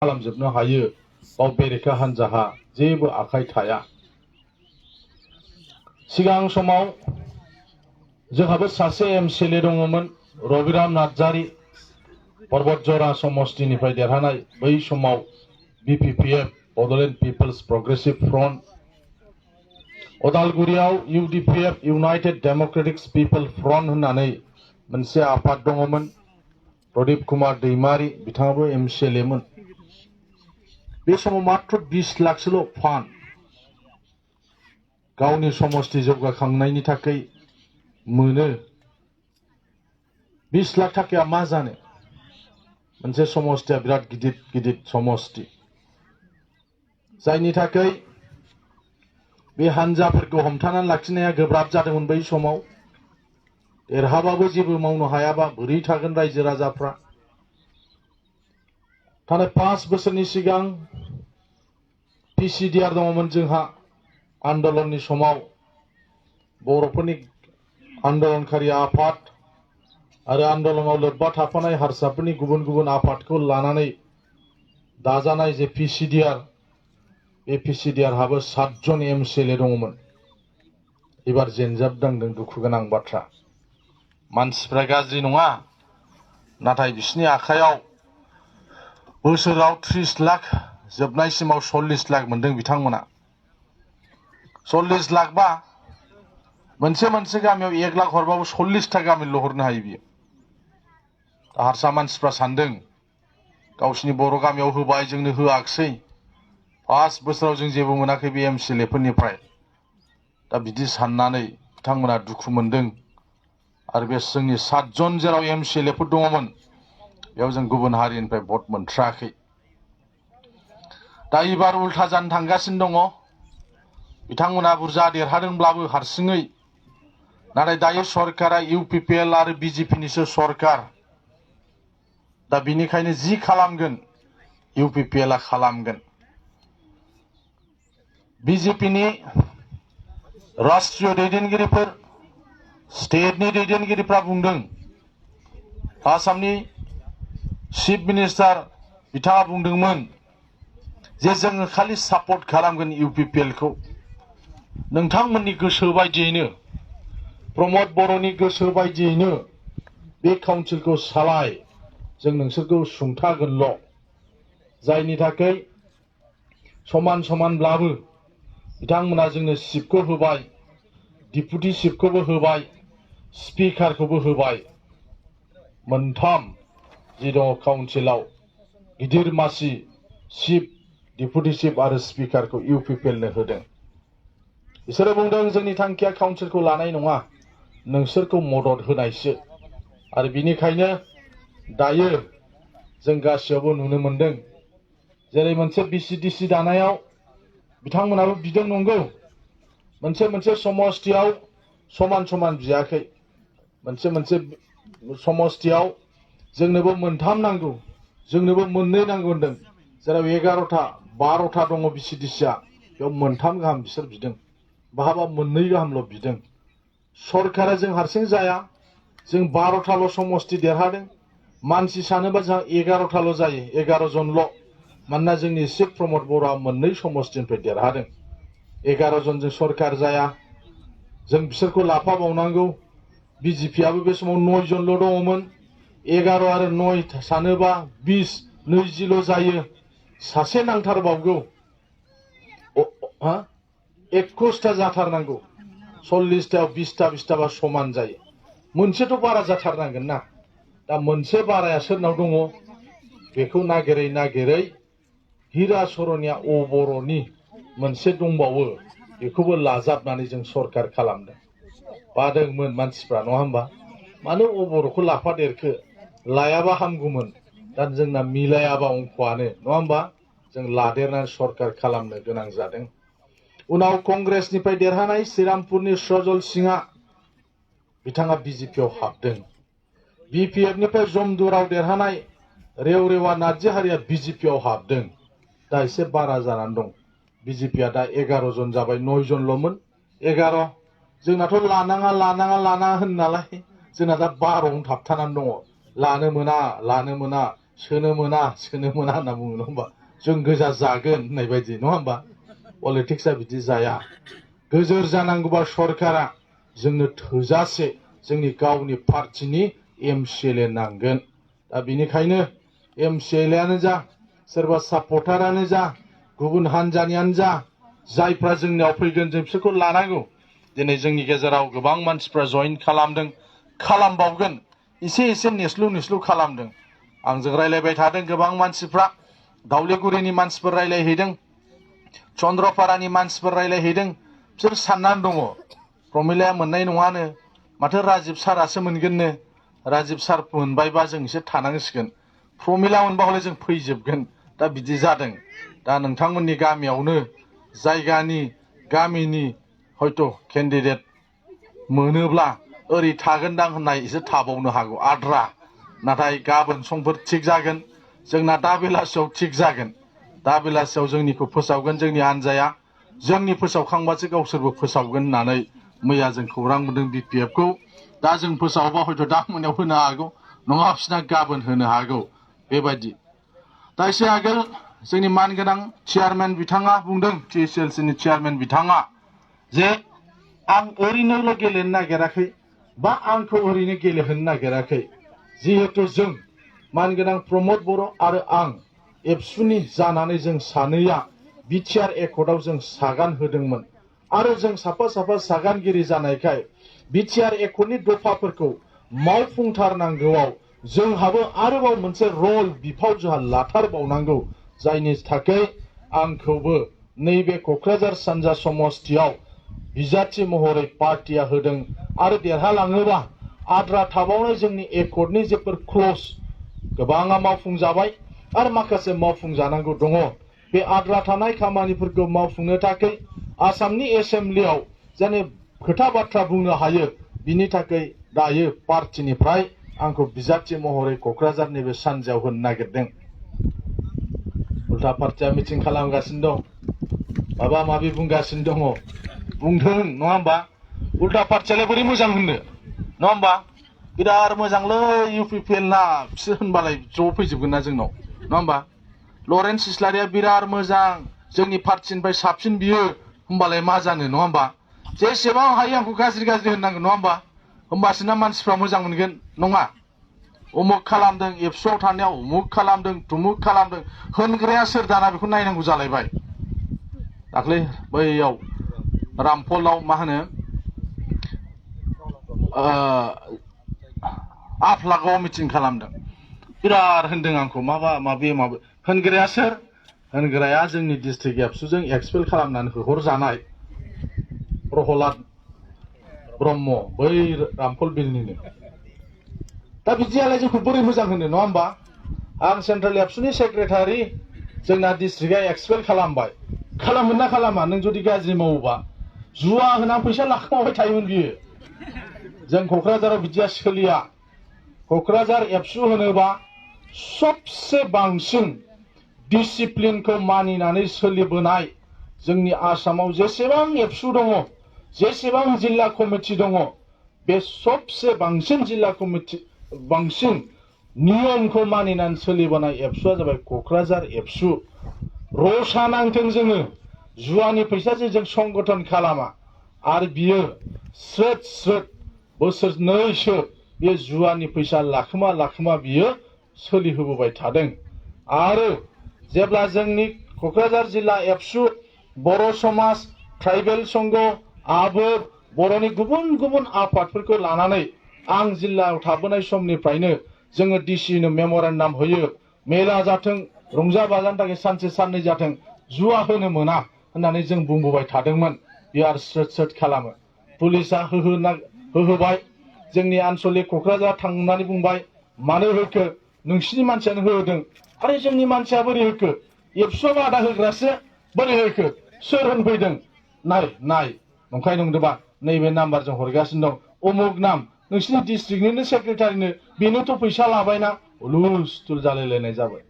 खालामजोबनो हायो बाव बेरेखा हान्जाहा जेबो आखाय थाया। सिगां समाव जोंहाबो सासे एमसिएलए दङमोन, रबिराम नार्जारी, पर्बतजरा समष्टिनिफ्राय देरहानाय। बै समाव बिपिपिएफ बड'लेण्ड पिपल्स प्रोग्रेसिव फ्रन्ट, अदालगुरियाव इउडिपिएफ इउनाइटेड डेम'क्रेटिक पिपल फ्रन्ट होननानै मोनसे आफाद दङमोन। प्रदीप कुमार दैमारी बिथाङाबो एमसिएलएमोन। बे समाव मात्र 20 लाखसोल' फान्ड गावनि समष्टि जौगाखांनायनि थाखाय मोनो। 20 लाख थाखाया मा जानो? मोनसे समष्टिया बिराद गिदिर गिदिर समष्टि, जायनि थाखाय बे हान्जाफोरखौ हमथानानै लाखिनाया गोब्राब जादोंमोन। बै समाव देरहाबाबो जेबो मावनो हायाबा बोरै थागोन रायजो राजाफ्रा? थांनाय 5 बोसोरनि सिगां पिसिडिआर दङमोन जोंहा। आन्दलननि समाव बर'फोरनि आन्दलनकारि आफाद आरो आन्दलनाव लोब्बा थाफानाय हारसाफोरनि गुबुन गुबुन आफादखौ लानानै दाजानाय जे पिसिडिआर, बे पिसिडिआरहाबो 7 जन एमसिएलए दङमोन। एबार जेनजाबनांदों, दुखु गोनां बाथ्रा। मानसिफ्रा गाज्रि नङा, नाथाय बिसिनि आखायाव बोसोराव 30 लाख, जोबनायसिमाव 40 लाख मोनदों बिथांमोना। 40 लाखबा मोनसे गामियाव 1 लाख हरबाबो 40टा गामिल' हरनो हायो बियो। हारसा मानसिफ्रा सानदों गावसिनि बर' गामियाव होबाय, जोंनो होआखिसै। 5 बोसोराव जों जेबो मोनाखै बे एमसिएलएफोरनिफ्राय। दा बिदि साननानै बिथांमोना दुखु मोनदों। आरो बे जोंनि 7 जन जेराव एमसिएलएफोर दङमोन, बेयाव जों गुबुन हारिनिफ्राय भट मोनथ्राखै। दा एबार उल्था जानो थांगासिनो दङ। बिथांमोना बुरजा देरहादोंब्लाबो हारसिङै, नाथाय दायो सरकारा इउपिपिएल आरो बिजेपिनिसो सरकार। दा बिनिखायनो जि खालामगोन इउपिपिएलआ खालामगोन। बिजेपिनि राष्ट्रीय दैदेनगिरिफोर, स्टेटनि दैदेनगिरिफ्रा बुंदों, आसामनि चिफ मिनिस्टार बिथाङा बुंदोंमोन जे जोङो खालि सापर्ट खालामगोन इउपिपिएलखौ। नोंथांमोननि गोसो बायदियैनो, प्रमद बर'नि गोसो बायदियैनो बे काउन्सिलखौ सालाय, जों नोंसोरखौ सुंथागोनल'। जायनि थाखाय समान समानब्लाबो बिथांमोना जोंनो चिफखौ होबाय, डिपुटि चिफखौबो होबाय, स्पिकारखौबो होबाय। मोनथाम जि दङ काउन्सिलाव गिदिर मासि चिफ, डिपुटि चिफ आरो स्पिकारखौ इउपिपिएलनो होदों। बिसोरो बुंदों जोंनि थांखिया काउन्सिलखौ लानाय नङा, नोंसोरखौ मदद होनायसो। आरो बिनिखायनो दायो जों गासैयावबो नुनो मोनदों, जेरै मोनसे बिसिडिसि दानायाव बिथांमोनाबो बिदों नंगौ। मोनसे समष्टियाव समान समान बियाखै। मोनसे समष्टियाव जोंनोबो 3 नांगौ, जोंनोबो 2 नांगौ होनदों। जेराव 11टा 12टा दङ बिसिडिसिआ, बेयाव 3 गाहाम बिसोर बिदों, बहाबा 2 गाहामल' बिदों। सरकारा जों हारसिं जाया, जों 12टाल' समष्टि देरहादों। मानसि सानोबा जोंहा 11टाल' जायो, 11 जनल'। मानोना जोंनि चिफ प्रमद बर'आ 2 समष्टिनिफ्राय देरहादों। 11 जनजों सरकार जाया, जों बिसोरखौ लाफाबावनांगौ। बिजेपिआबो बे समाव 9 जनल' दङमोन। 11 आरो 9 सानोबा 20, 20ल' जायो। सासे नांथारबावगौ। 21टा जाथारनांगौ। 40टायाव 20टा बा समान जायो। मोनसेथ' बारा जाथारनांगोन ना। दा मोनसे बाराया सोरनाव दङ? बेखौ नागिरै नागिरै हिरा सरनिया बर'नि मोनसे दंबावो, बेखौबो लाजाबनानै जों सरकार खालामदों। बादोंमोन मानसिफ्रा, नङा होमबा? मानो बर'खौ लाफादेरखो? लायाबा हामगौमोन। दा जोंना मिलायाबा अंकआनो, नङा होमबा? जों लादेरनानै सरकार खालामनो गोनां जादों। उनाव कंग्रेसनिफ्राय देरहानाय श्रीरामपुरनि सजल सिंहआ, बिथाङा बिजेपिआव हाबदों। बिपिएफनिफ्राय जमदुराव देरहानाय रेवरेवा नार्जारिया बिजेपिआव हाबदों। दा एसे बारा जानानै दं। बिजेपिआ दा 11 जन जाबाय, 9 जनल'मोन। 11 जोंनाथ' लानाङा होन नालाय, जोंना दा 12 थाबथानानै दङ। लानो मोना सोनो मोना होनना बुङो नङा होमबा जों गोजा जागोन होननाय बायदि नङा होमबा पलिटिक्सआ बिदि जाया गोजोर जानांगौबा सरकारा जोंनो थोजासे जोंनि गावनि पार्टिनि MCLA नांगोन दा बेनिखायनो MCLAयानो जा सोरबा सापर्टारानो जा गुबुन हान्जानियानो जा जायफ्रा जोंनियाव फैगोन जों बिसोरखौ लानांगौ दिनै जोंनि गेजेराव गोबां मानसिफ्रा जइन खालामदों खालामबावगोन एसे नेस्लु खालामदों आंजों रायलायबाय थादों गोबां मानसिफ्रा दावलिगुरिनि मानसिफोर रायलायहैदों चन्द्रपारानि मानसिफोर रायलायहैदों बिसोर साननानै दङ प्रमिलाया मोननाय नङानो माथो राजिब सारासो मोनगोननो राजिब सार मोनबायबा जों एसे थानांसिगोन प्रमिला मोनबा हले जों फैजोबगोन दा बिदि जादों दा नोंथांमोननि गामियावनो जायगानि गामिनि हयथ' केन्डिडेट मोनोब्ला ओरै थागोनदां होननाय एसे थाबावनो हागौ आद्रा नाथाय गाबोन समफोर थिग जागोन जोंना दा बेलासियाव थिग जागोन दा बेलासियाव जोंनिखौ फोसावगोन जोंनि हान्जाया जोंनि फोसावखांबासो गावसोरबो फोसावगोन होननानै मैया जों खौरां मोनदों BPF खौ दा जों फोसावबा हयथ' दा मोनायाव होनो हागौ नङा बिसिना गाबोन होनो हागौ बेबायदि दा एसे आगोल जोंनि मानगोनां चेयारमेन बिथाङा बुंदों TSLC नि चेयारमेन बिथाङा जे आं ओरैनोल' गेलेनो नागिराखै बा आंखौ ओरैनो गेलेहोनो नागिराखै जिहेतु जों मानगोनां प्रमद बर' आरो आं एबसुनि जानानै जों सानैया बिटिआर एकर्डआव जों सागान होदोंमोन आरो जों साफा सागानगिरि जानायखाय बिटिआर एकर्डनि दफाफोरखौ मावफुंथारनांगौआव जोंहाबो आरोबाव मोनसे रल बिफाव जोंहा लाथारबावनांगौ जायनि थाखाय आंखौबो नैबे क'क्राझार सानजा समस्तियाव बिजाथि महरै पार्टिया होदों आरो देरहालाङोबा आद्रा थाबावनाय जोंनि एकर्डनि जेफोर क्लज गोबाङा मावफुंजाबाय आरो माखासे मावफुंजानांगौ दङ बे आद्रा थानाय खामानिफोरखौ मावफुंनो थाखाय आसामनि एसेम्ब्लियाव जेने खोथा बाथ्रा बुंनो हायो बिनि थाखाय दायो पार्टिनिफ्राय आंखौ बिजाथि महरै क'क्राझारनि बे सानजायाव होनो नागिरदों उल्था पार्टिया मिटिं खालामगासिनो दं माबा माबि बुंगासिनो दङ बुंथों नङा होमबा उल्था पार्टियालाय बोरै मोजां होननो नङा होमबा बिराद मोजांलै UPPL ना बिसोर होनबालाय ज' फैजोबगोन ना जोंनाव नङा होमबा लरेन्स इस्लारिया बिराद मोजां जोंनि पार्टिनिफ्राय साबसिन बियो होमबालाय मा जानो नङा होमबा जेसेबां हायो आंखौ गाज्रि होननांगोन नङा होमबा होमबासो ना मानसिफ्रा मोजां मोनगोन नङा उमुक खालामदों एबसुआव थानायाव उमुक खालामदों तुमुक खालामदों होनग्राया सोर दाना बेखौ नायनांगौ जालायबाय दाख्लै बैयाव रामफलाव मा होनो आफलागाव मिटिं खालामदों बिराद होनदों आंखौ माबा माबि होनग्राया सोर होनग्राया जोंनि डिस्ट्रिक्ट एबसुजों एक्सपेल खालामनानै होहरजानाय प्रहलाद ब्रह्म बै रामफल बिलनिनो दा बिदियालाय जोंखौ बोरै मोजां होनो नङा होमबा आं सेन्ट्रेल एबसुनि सेक्रेटारि जोंना डिस्ट्रिक्टआ एक्सपेल खालामबाय खालामगोन ना खालामा नों जुदि गाज्रि मावोबा जुवा होनानै फैसा लाखोमाबाय थायोमोन बियो जों क'क्राझाराव बिदिया सोलिया क'क्राझार एबसु होनोबा सबसे बांसिन डिसिप्लिनखौ मानिनानै सोलिबोनाय जोंनि आसामाव जेसेबां एबसु दङ जेसेबां जिल्ला कमिटि दङ बे सबसे बांसिन जिल्ला कमिटि बांसिन नियमखौ मानिनानै सोलिबोनाय एबसुआ जाबाय क'क्राझार एबसु रसा नांथों जोङो जुवानि फैसाजों जों संगठन खालामा आरो बियो स्रोद बोसोरनैसो बे जुवानि फैसा लाखोमा बियो सोलिहोबोबाय थादों आरो जेब्ला जोंनि क'क्राझार जिल्ला एबसु बर' समाज ट्राइबेल संघ आबोर बर'नि गुबुन आफादफोरखौ लानानै आं जिल्लायाव थाबोनाय समनिफ्रायनो जोङो डिसिनो मेम'रेन्डाम होयो मेला जाथों रंजा बाजानि थाखाय सानसे साननै जाथों जुवा होनो मोना होननानै जों बुंबोबाय थादोंमोन बे आरो स्रोद खालामो पुलिसा होहोबाय जोंनि आनसलिक क'क्राझार थांनानै बुंबाय मानो होखो नोंसिनि मानसियानो होदों आरो जोंनि मानसिया बोरै होखो एबसुआ बादा होग्रासो बोरै होखो सोर होनफैदों नाय नंखाय नंदोंबा नैबे नाम्बारजों हरगासिनो दं उमुक नाम नोंसिनि डिस्ट्रिक्टनिनो सेक्रेटारिनो बेनोथ' फैसा लाबायना हुलुस थुल जालायलायनाय जाबाय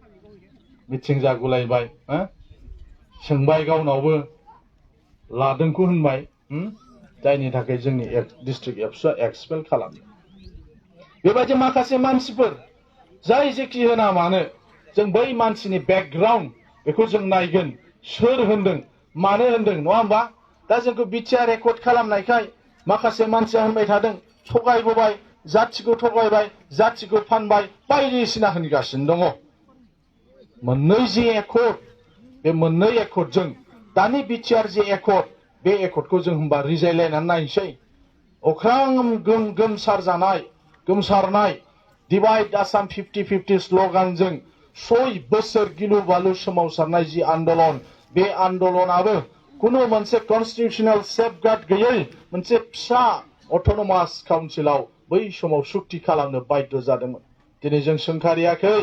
मिटिं जागुलायबाय सोंबाय गावनावबो लादोंखौ होनबाय जायनि थाखाय जोंनि डिस्ट्रिक्ट एबसुआ एक्सपेल खालामो बेबायदि माखासे मानसिफोर जाय जेखि होना मानो जों बै मानसिनि बेकग्राउन्ड बेखौ जों नायगोन सोर होनदों मानो होनदों नङा होमबा दा जोंखौ बिटिआर रेकर्ड खालामनायखाय माखासे मानसिया होनबाय थादों थगायबोबाय जाथिखौ थगायबाय जाथिखौ फानबाय बायदिसिना होनगासिनो दङ मोननै जे एकर्ड बे मोननै एकर्डजों दानि बिटिआर जे एकर्ड बे एकर्डखौ जों होनबा रिजायलायनानै नायनोसै अख्रां गोमसारनाय डिवाइड आसाम 50-50 स्ल'गानजों 6 बोसोर गिलु बालु सोमावसारनाय जि आन्दलन बे आन्दलनाबो कुनु मोनसे कन्स्टिटिउशनेल सेफगार्ड गैयै मोनसे फिसा अट'नमास काउन्सिलाव बै समाव सुक्ति खालामनो बाध्य जादोंमोन दिनै जों सोंखारियाखै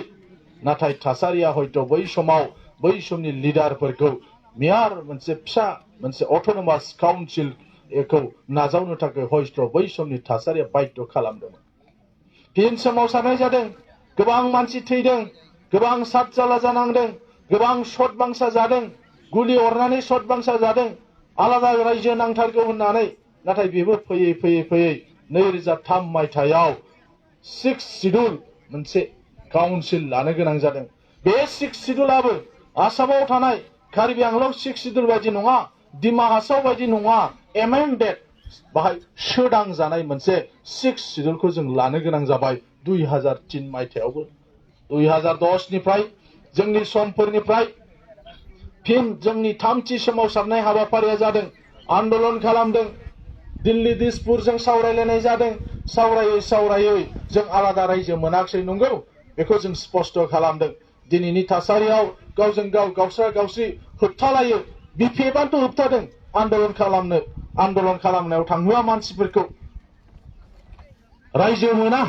नाथाय थासारिया हयथ' बै समाव बै समनि लिडारफोरखौ मेयार मोनसे फिसा मोनसे अट'नमास काउन्सिल एखौ नाजावनो थाखाय हयथ' बै समनि थासारिया बाध्य खालामदोंमोन फिन सोमावसारनाय जादों गोबां मानसि थैदों गोबां सातजाला जानांदों गोबां सत बांसा जादों गुलि अरनानै सत बांसा जादों आलादा रायजो नांथारगौ होननानै नाथाय बेबो फैयै 2003 मायथाइयाव 6 शिड्युल मोनसे काउन्सिल लानो गोनां जादों बे 6 शिड्युलाबो आसामाव थानाय कार्बि आंलं 6 शिड्युल बायदि नङा डिमा हासाव बायदि नङा एमेन्डेड बाहाय सोदां जानाय मोनसे 6 शिड्युलखौ जों लानो गोनां जाबाय 2003 मायथाइयावबो 2010 निफ्राय जोंनि समफोरनिफ्राय फिन जोंनि थामथि सोमावसारनाय हाबाफारिया जादों आन्दलन खालामदों दिल्ली दिसपुरजों सावरायलायनाय जादों सावरायै जों आलादा रायजो मोनाखै नंगौ बेखौ जों स्पष्ट खालामदों दिनैनि थासारियाव गावजों गाव गावस्रा-गावस्रि होबथालायो बिपिएफआथ' होबथादों आन्दलन खालामनायाव थांहोआ मानसिफोरखौ रायजो मोना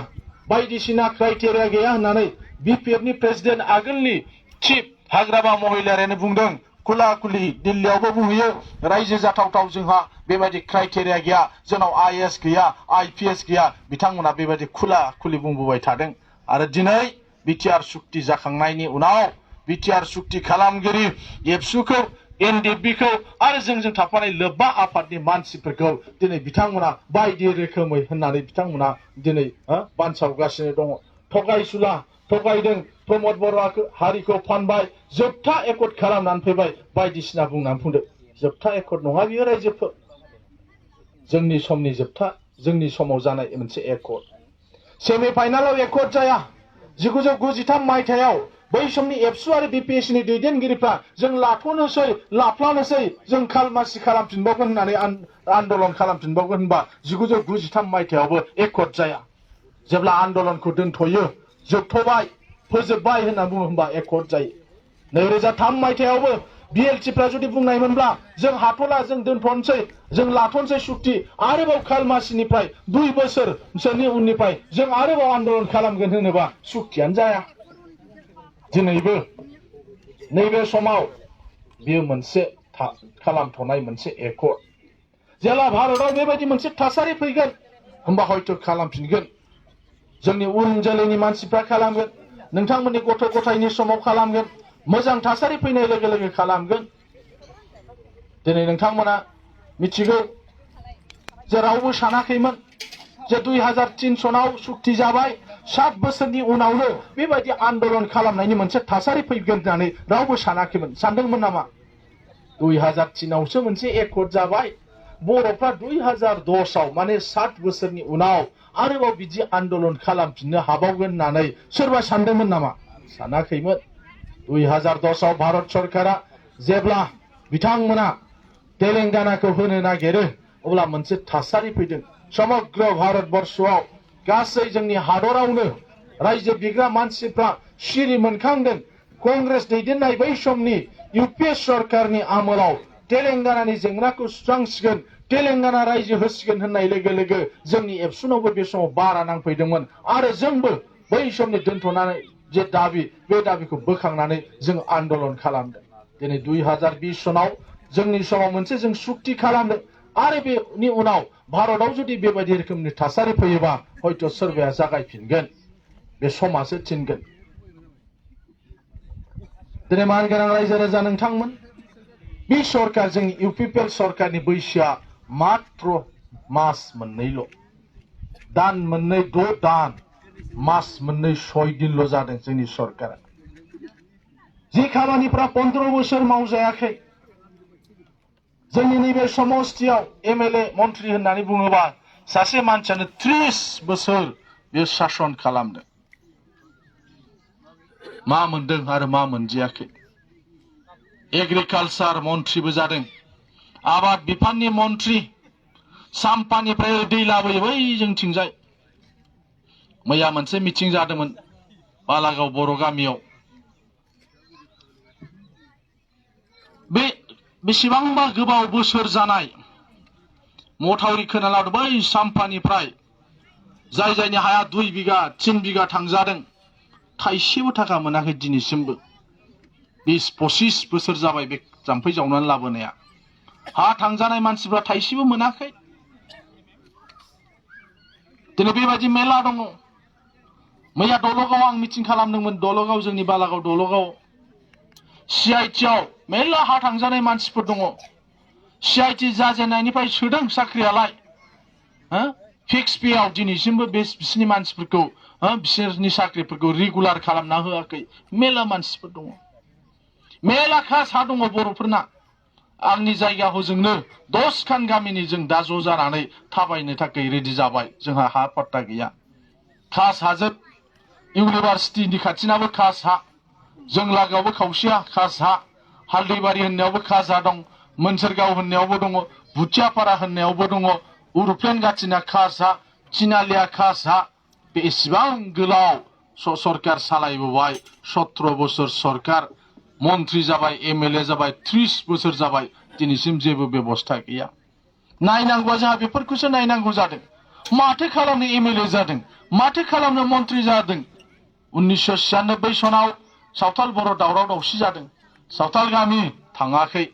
बायदिसिना क्राइटेरिया गैया होननानै बिपिएफनि प्रेसिडेन्ट आगोलनि चिफ हाग्रामा महिलारियानो बुंदों खुला खुलि दिल्लीयावबो बुंहैयो रायजो जाथावथाव जोंहा बेबायदि क्राइटेरिया गैया जोंनाव आईएएस गैया आईपीएस गैया बिथांमोना बेबायदि खुला खुलि बुंबोबाय थादों आरो दिनै बिटिआर सुक्ति जाखांनायनि उनाव बिटिआर सुक्ति खालामगिरि एबसुखौ एनडिएफबिखौ आरो जोंजों थाफानाय लोब्बा आफादनि मानसिफोरखौ दिनै बिथांमोना बायदि रोखोमै होननानै बिथांमोना दिनै बानसावगासिनो दङ थगायसुला थगायदों प्रमद बर' हारिखौ फानबाय जोबथा एकर्ड खालामनानै फैबाय बायदिसिना बुंनानै बुंदों जोबथा एकर्ड नङा बियो रायजोफोर जोंनि समनि जोबथा जोंनि समाव जानाय मोनसे एकर्ड सेमिफाइनालाव एकर्ड जाया 1993 मायथाइयाव बै समनि एबसु आरो बिपिएसनि दैदेनगिरिफ्रा जों लाफ्लानोसै जों खालमासि खालामफिनबावगोन होननानै आन्दलन खालामफिनबावगोन होनबा 1993 मायथाइयावबो एकर्ड जाया जेब्ला आन्दलनखौ दोनथ'यो जोबथ'बाय फोजोबबाय होनना बुङो होनबा एकर्ड जायो 2003 मायथाइयावबो बिएलटिफ्रा जुदि बुंनायमोनब्ला जों हाथ'ला जों दोनथ'नोसै जों लाथ'नोसै सुक्ति आरोबाव खालमासिनिफ्राय 2 बोसोरसोनि उननिफ्राय जों आरोबाव आन्दलन खालामगोन होनोबा सुक्तियानो जाया दिनैबो नैबे समाव बियो मोनसे खालामथ'नाय मोनसे एकर्ड जेला भारतआव बेबायदि मोनसे थासारि फैगोन होनबा हयथ' खालामफिनगोन जोंनि उन जोलैनि मानसिफ्रा खालामगोन नोंथांमोननि गथ' गथायनि समाव खालामगोन मोजां थासारि फैनाय लोगो लोगो खालामगोन दिनै नोंथांमोना मिथिगौ जे रावबो सानाखैमोन जे 2003 सनाव सुक्ति जाबाय 7 बोसोरनि उनावनो बेबायदि आन्दलन खालामनायनि मोनसे थासारि फैगोन होननानै रावबो सानाखैमोन सानदोंमोन नामा 2003 आवसो मोनसे एकर्ड जाबाय बर'फ्रा 2010 आव माने 7 बोसोरनि उनाव आरोबाव बिदि आन्दलन खालामफिननो हाबावगोन होननानै सोरबा सानदोंमोन नामा सानाखैमोन 2010 आव भारत सरकारा जेब्ला बिथांमोना तेलेंगानाखौ होनो नागिरो अब्ला मोनसे थासारि फैदों समग्र भारतबर्षआव गासै जोंनि हादरावनो रायजो बिग्रा मानसिफ्रा सिरि मोनखांदों कंग्रेस दैदेननाय बै समनि इउपिए सरकारनि आमोलाव तेलेंगानानि जेंनाखौ सुस्रांसिगोन तेलेंगाना रायजो होसिगोन होननाय लोगो लोगो जोंनि एबसुनावबो बे समाव बारा नांफैदोंमोन आरो जोंबो बै समनि दोनथ'नानै जे दाबि बे दाबिखौ बोखांनानै जों आन्दलन खालामदों दिनै 2020 सनाव जोंनि समाव मोनसे जों सुक्ति खालामदों आरो बेनि उनाव भारतआव जुदि बेबायदि रोखोमनि थासारि फैयोबा हयथ' सोरबाया जागायफिनगोन बे समासो थिनगोन दिनै मानगोनां रायजो राजा नोंथांमोन बे सरकार जोंनि इउपिपिएल सरकारनि बैसोआ मात्र मास मोननैल' दान मोननै 6 दान मास मोननै 6 दिनल' जादों जोंनि सरकारा जे खामानिफ्रा 15 बोसोर मावजायाखै जोंनि नैबे समस्तियाव एमएलए मन्थ्रि होननानै बुङोबा सासे मानसियानो 30 बोसोर बे शासन खालामदों मा मोनदों आरो मा मोनजायाखै एग्रिकालचार मन्थ्रिबो जादों आबाद बिफाननि मन्थ्रि साम्पानिफ्राय दै लाबोयो बै जोंथिंजाय मैया मोनसे मिटिं जादोंमोन बालागाव बर' गामियाव बे बेसेबांबा गोबाव बोसोर जानाय मथावरि खोना लाबोदों बै साम्पानिफ्राय जाय जायनि हाया 2 बिगा 3 बिगा थांजादों थाइसेबो थाखा मोनाखै दिनैसिमबो 20-25 बोसोर जाबाय बे जाम्फै जावनानै लाबोनाया हा थांजानाय मानसिफ्रा थाइसेबो मोनाखै दिनै बेबायदि मेला दङ मैया दलगाव आं मिटिं खालामदोंमोन दलगाव जोंनि बालागाव दलगाव सिआइटिआव मेला हा थांजानाय मानसिफोर दङ सिआइटि जाजेननायनिफ्राय सोदों साख्रियालाय फिक्स पेआव दिनैसिमबो बिसिनि मानसिफोरखौ बिसोरनि साख्रिफोरखौ रेगुलार खालामना होआखै मेला मानसिफोर दङ मेला खास हा दङ बर'फोरना आंनि जायगा हजोंनो 10 खान गामिनि जों दा ज' जानानै थाबायनो थाखाय रेडि जाबाय जोंहा हा पट्टा गैया खास हाजोब इउनिभार्सिटिनि खाथिनाबो खास हा जों लागावबो खावसेया खास हा हालदैबारि होननायावबो खास हा दं मोनसोरगाव होननायावबो दङ भुटियापारा होननायावबो दङ उरुप्लेन गाथिना खास हा थिनालिया खास हा बेसेबां गोलाव सरकार सालायबोबाय 17 बोसोर सरकार मन्थ्रि जाबाय एमएलए जाबाय 30 बोसोर जाबाय दिनैसिम जेबो बेबस्था गैया नायनांगौआ जोंहा बेफोरखौसो नायनांगौ जादों माथो खालामनो एमएलए जादों माथो खालामनो मन्थ्रि जादों 1996 सनाव सावथाल बर' दावराव दावसि जादों सावथाल गामि थाङाखै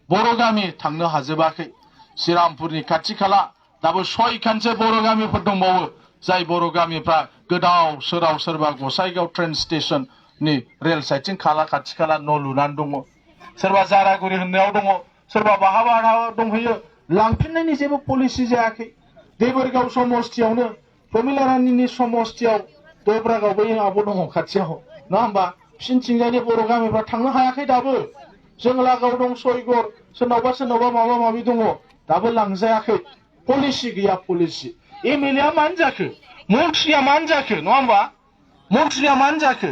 बर' गामि थांनो हाजोबाखै श्रीरामपुरनि खाथि खाला दाबो 6 खानसो बर' गामिफोर दंबावो जाय बर' गामिफ्रा गोदाव सोराव सोरबा गसाइगाव ट्रेन स्टेशन नि रेल साइडथिं खाला खाथि खाला न' लुनानै दङ सोरबा जारागुरि होननायाव दङ सोरबा बाहाबा दंहैयो लांफिननायनि जेबो पलिसि जायाखै देबोरगाव समस्तियावनो प्रमिला रानीनि समस्तियाव दब्रागाव बै आब' दङ खाथियाव नङा होमबा फिनथिंजायनि बर' गामिफ्रा थांनो हायाखै दाबो जों लागाव दं सयगर सोरनावबा सोरनावबा माबा माबि दङ दाबो लांजायाखै पलिसि गैया पलिसि एमएलए मानो जाखो मन्थ्रिया मानो जाखो नङा होमबा मन्थ्रिया मानो जाखो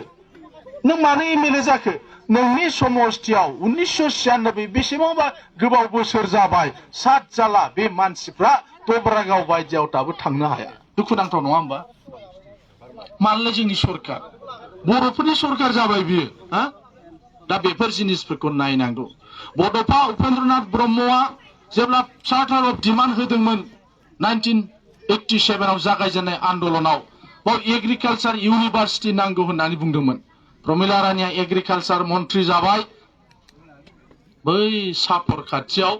नों मानो एमएलए जाखो नोंनि समस्तियाव 1996 बेसेबांबा गोबाव बोसोर जाबाय सात जाला बे मानसिफ्रा दब्रागाव बायदियाव दाबो थांनो हाया दुखुनांथाव नङा होमबा मानोलाय जोंनि सरकार बर'फोरनि सरकार जाबाय बियो दा बेफोर जिनिसफोरखौ नायनांगौ बड'फा उपेन्द्रनाथ ब्रह्मआ जेब्ला चार्टार अफ डिमान्ड होदोंमोन 1987 आव जागायजेननाय आन्दोलनाव बाव एग्रिकालचार इउनिभार्सिटि नांगौ होननानै बुंदोंमोन प्रमिला रानीया एग्रिकालचार मन्थ्रि जाबाय बै सापर खाथियाव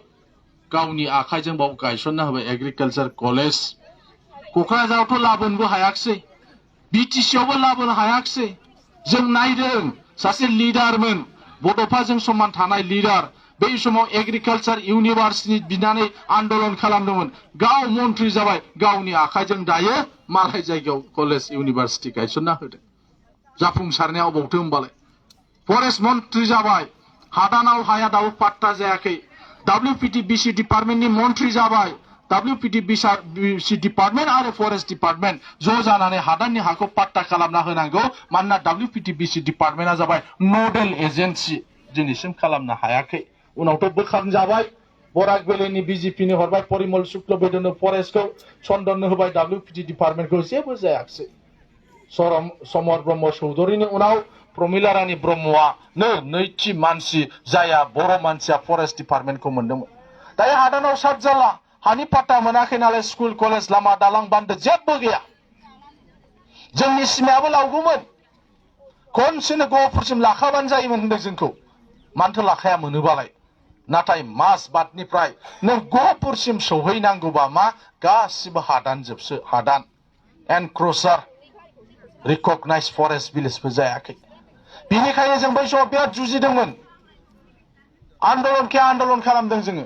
गावनि आखाइजों बाव गायसनना होबाय एग्रिकालचार कलेज क'क्राझारावथ' लाबोनोबो हायाखिसै बिटिसिआवबो लाबोनो हायाखिसै जों नायदों सासे लिडारमोन बड'फाजों समान थानाय लिडार बै समाव एग्रिकालचार इउनिभार्सिटि बिनानै आन्दोलन खालामदोंमोन गाव मन्थ्रि जाबाय गावनि आखाइजों दायो मालाय जायगायाव कलेज इउनिभार्सिटि गायसनना होदों जाफुंसारनाया अबावथो होमबालाय फरेस्ट मन्थ्रि जाबाय हादानाव हाया दाबो पाट्टा जायाखै WPTBC डिपार्टमेन्टनि मन्थ्रि जाबाय WPTBC डिपार्टमेन्ट आरो फरेस्ट डिपार्टमेन्ट ज' जानानै हादाननि हाखौ पाट्टा खालामना होनांगौ मानोना WPTBC डिपार्टमेन्टआ जाबाय नडेल एजेन्सि दिनैसिम खालामनो हायाखै उनावथ' बोखारजाबाय बराक भेलिनि बिजेपिनि हरबाय परिमल शुक्ल बैद्यनो फरेस्टखौ चन्दननो होबाय WPT डिपार्टमेन्टखौ जेबो जायाखिसै समर ब्रह्म चौधुरीनि उनाव प्रमिला रानी ब्रह्मआनो नैथि मानसि जाया बर' मानसिया फरेस्ट डिपार्टमेन्टखौ मोनदोंमोन दायो हादानाव सात जाला हानि पाट्टा मोनाखै नालाय स्कुल कलेज लामा दालां बान्दो जेबो गैया जोंनि सिमायाबो लावगौमोन खनसेनो गहपुरसिम लाखाबानो जायोमोन होनदों जोंखौ मानोथो लाखाया मोनोबालाय नाथाय मास बादनिफ्राय नों गहपुरसिम सौहैनांगौबा मा गासिबो हादान जोबसो हादान एनक्रोचार रिकगनाइज फरेस्ट भिलेजबो जायाखै बिनिखायनो जों बै समाव बिराद जुजिदोंमोन आन्दोलन खालामदों जोङो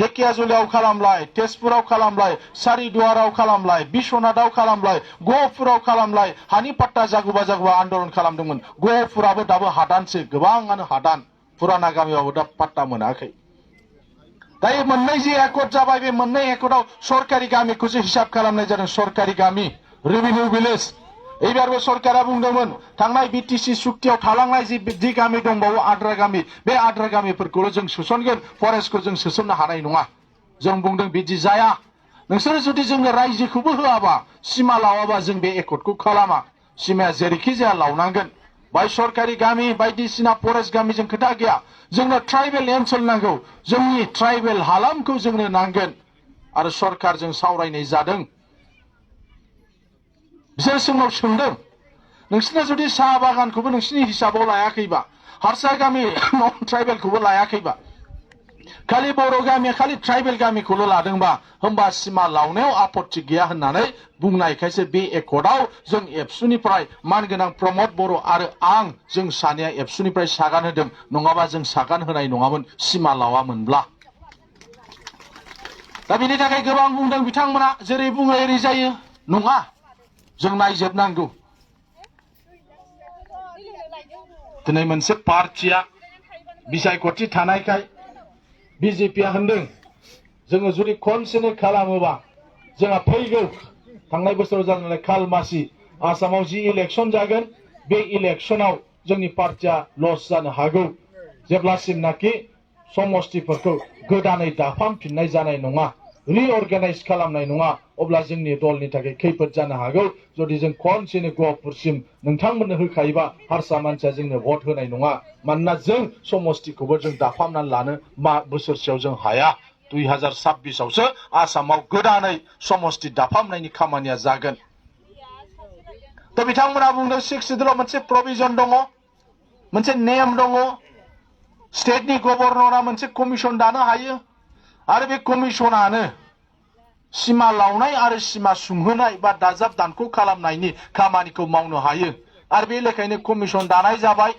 धेकियाजुलियाव खालामलाय, तेजपुराव खालामलाय, सारिदुवाराव खालामलाय, बिश्वनाथाव खालामलाय, गहपुराव खालामलाय, हानि पाट्टा जागुबा जागुबा आन्दलन खालामदोंमोन। गहपुराबो दाबो हादानसो, गोबाङानो हादान, पुराना गामियावबो दा पाट्टा मोनाखै। दायो मोननै जे एकर्ड जाबाय, बे मोननै एकर्डआव सरकारि गामिखौसो हिसाब खालामनाय जादों, सरकारि गामि, रेभिनिउ भिलेज। एबारबो सरकारा बुंदोंमोन थांनाय बिटिसि सुक्तियाव थालांनाय जि गामि दंबावो आद्रा गामि, बे आद्रा गामिफोरखौल' जों सोसनगोन, फरेस्टखौ जों सोसननो हानाय नङा। जों बुंदों बिदि जाया। नोंसोर जुदि जोंनो रायजोखौबो होआबा, सिमा लावाबा जों बे एकर्डखौ खालामा। सिमाया जेरैखि जाया लावनांगोन। बाय सरकारि गामि बायदिसिना फरेस्ट गामिजों खोथा गैया। जोंनो ट्राइबेल ओनसोल नांगौ, जोंनि ट्राइबेल हालामखौ जोंनो नांगोन। आरो सरकारजों सावरायनाय जादों। बिसोर जोंनाव सोंदों नोंसिना जुदि साहा बागानखौबो नोंसिनि हिसाबाव लायाखैबा, हारसा गामि नन ट्राइबेलखौबो लायाखैबा, खालि बर' गामिया खालि ट्राइबेल गामिखौल' लादोंबा, होमबा सिमा लावनायाव आपत्ति गैया होननानै बुंनायखायसो बे एकर्डआव जों एबसुनिफ्राय मानगोनां प्रमद बर' आरो आं जों सानैया एबसुनिफ्राय सागान होदों। नङाबा जों सागान होनाय नङामोन सिमा लावामोनब्ला। दा बेनि थाखाय गोबां बुंदों बिथांमोना, जेरै बुङो एरै जायो। नङा, जों नायजोबनांगौ। दिनै मोनसे पार्टिया बिसायख'थि थानायखाय बिजेपिया होनदों जोङो जुदि खनसेनो खालामोबा जोंहा फैगौ थांनाय बोसोराव जानाय खालमासि आसामाव जि इलेक्सन जागोन, बे इलेक्सनाव जोंनि पार्टिया लस जानो हागौ। जेब्लासिमनाखि समस्तिफोरखौ गोदानै दाफामफिननाय जानाय नङा, रिअर्गानाइज खालामनाय नङा, अब्ला जोंनि दलनि थाखाय खैफोद जानो हागौ। जुदि जों खनसेनो गहपुरसिम नोंथांमोननो होखायोबा हारसा मानसिया जोंनो भट होनाय नङा। मानोना जों समस्तिखौबो जों दाफामनानै लानो बोसोरसेयाव जों हाया। 2026आवसो आसामाव गोदानै समस्ति दाफामनायनि खामानिया जागोन। दा बिथांमोना बुंदों 6 सिडुलाव मोनसे प्रभिजन दङ, मोनसे नेम दङ। स्टेटनि गभर्नरा मोनसे कमिसन दानो हायो आरो बे कमिसनानो सिमा लावनाय आरो सिमा सुंहोनाय बा दाजाब दानख' खालामनायनि खामानिखौ मावनो हायो। आरो बे लेखायनो कमिसन दानाय जाबाय,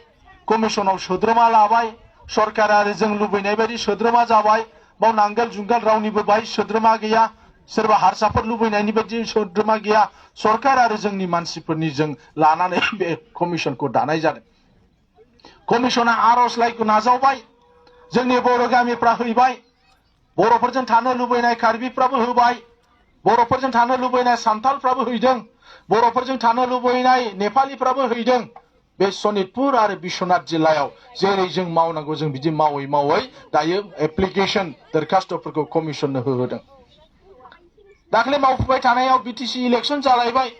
कमिसनाव सोद्रोमा लाबाय, सरकारा आरो जों लुबैनाय बायदि सोद्रोमा जाबाय। बाव नांगोल जुंगाल रावनिबो बाहाय सोद्रोमा गैया, सोरबा हारसाफोर लुबैनायनि बायदि सोद्रोमा गैया। सरकार आरो जोंनि मानसिफोरनि जों लानानै बे कमिसनखौ दानाय जादों। कमिसना आर'जलाइखौ नाजावबाय, जोंनि बर' गामिफ्रा हैबाय, बर'फोरजों थानो लुबैनाय कार्बिफ्राबो होबाय, बर'फोरजों थानो लुबैनाय सान्थालफ्राबो हैदों, बर'फोरजों थानो लुबैनाय नेपालिफ्राबो हैदों। बे सनितपुर आरो बिश्वनाथ जिल्लायाव जेरै जों मावनांगौ जों बिदि मावै मावै दायो एप्लिकेसन दरखास्तफोरखौ कमिसननो होहोदों। दाख्लै मावफुबाय थानायाव बिटिसि इलेक्सन जालायबाय,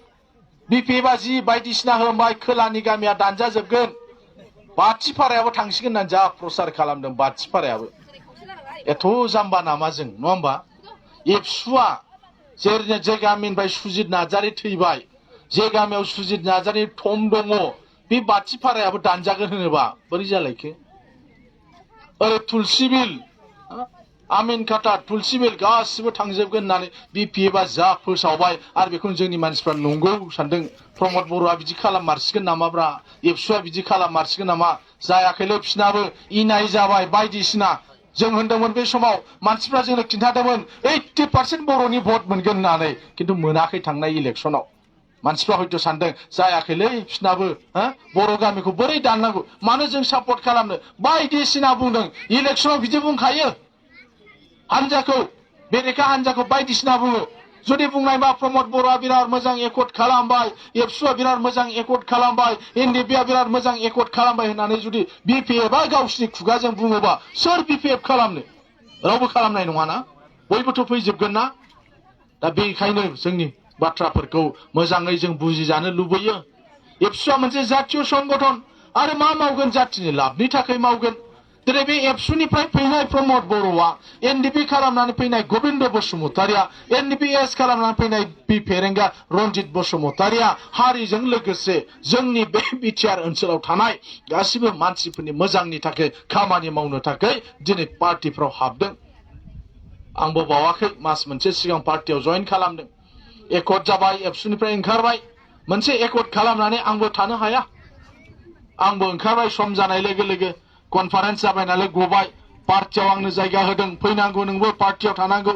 बिपिएफआ जि बायदिसिना होबाय, खोलानि गामिया दानजाजोबगोन, बाथिपारायाबो थांसिगोन होननानै जा प्रसार खालामदों। बाथिपारायाबो एथ' जाम्बा नामा जों, नङा होमबा? एबसुआ जे गामिनिफ्राय सुजित नार्जारी थैबाय, जे गामियाव सुजित नार्जारी थम दङ, बे बाथिपारायाबो दानजागोन होनोबा बोरै जालायखो? ओरै तुलसिबिल, आमिन खाता, तुलसिबिल गासिबो थांजोबगोन होननानै बिपिएफआ जा फोसावबाय आरो बेखौनो जोंनि मानसिफ्रा नंगौ सानदों। प्रमद बर'आ बिदि खालाममारसिगोन नामाब्रा, एबसुआ बिदि खालाममारसिगोन नामा? जायाखैलै, बिसिनाबो इनाय जाबाय बायदिसिना। जों होनदोंमोन बे समाव, मानसिफ्रा जोंनो खिन्थादोंमोन 80% बर'नि भट मोनगोन होननानै, खिन्थु मोनाखै थांनाय इलेक्सनाव। मानसिफ्रा हयथ' सानदों जायाखैलै बिसिनाबो, बर' गामिखौ बोरै दाननांगौ, मानो जों सापर्ट खालामनो बायदिसिना बुंदों। इलेक्सनाव बिदि बुंखायो, हानजाखौ, बेरेखा हानजाखौ बायदिसिना बुङो। जुदि बुंनायबा प्रमद बर'आ बिराद मोजां एकर्ड खालामबाय, एबसुआ बिराद मोजां एकर्ड खालामबाय, एनडिपिआ बिराद मोजां एकर्ड खालामबाय होननानै जुदि बिपिएफआ गावसिनि खुगाजों बुङोबा सोर बिपिएफ खालामनो? रावबो खालामनाय नङाना, बयबोथ' फैजोबगोन ना। दा बेखायनो जोंनि बाथ्राफोरखौ मोजाङै जों बुजिजानो लुबैयो। एबसुआ मोनसे जातीय संगठन आरो मा मावगोन? जातिनि लाबनि थाखाय मावगोन। दिनै बे एबसुनिफ्राय फैनाय प्रमद बर'आ, एनडिपि खालामनानै फैनाय गबिन्द बसुमतारिया, एनडिपिएस खालामनानै फैनाय पि फेरेंगा रन्जित बसुमतारिया हारिजों लोगोसे जोंनि बे बिटिआर ओनसोलाव थानाय गासिबो मानसिफोरनि मोजांनि थाखाय खामानि मावनो थाखाय दिनै पार्टिफ्राव हाबदों। आंबो बावाखै, मास मोनसे सिगां पार्टियाव जइन खालामदों। एकर्ड जाबाय, एबसुनिफ्राय ओंखारबाय। मोनसे एकर्ड खालामनानै आंबो थानो हाया, आंबो ओंखारबाय। सम जानाय लोगो लोगो कनफारेन्स जाबाय नालाय गबाय। पार्टियाव आंनो जायगा होदों फैनांगौ नोंबो पार्टियाव थानांगौ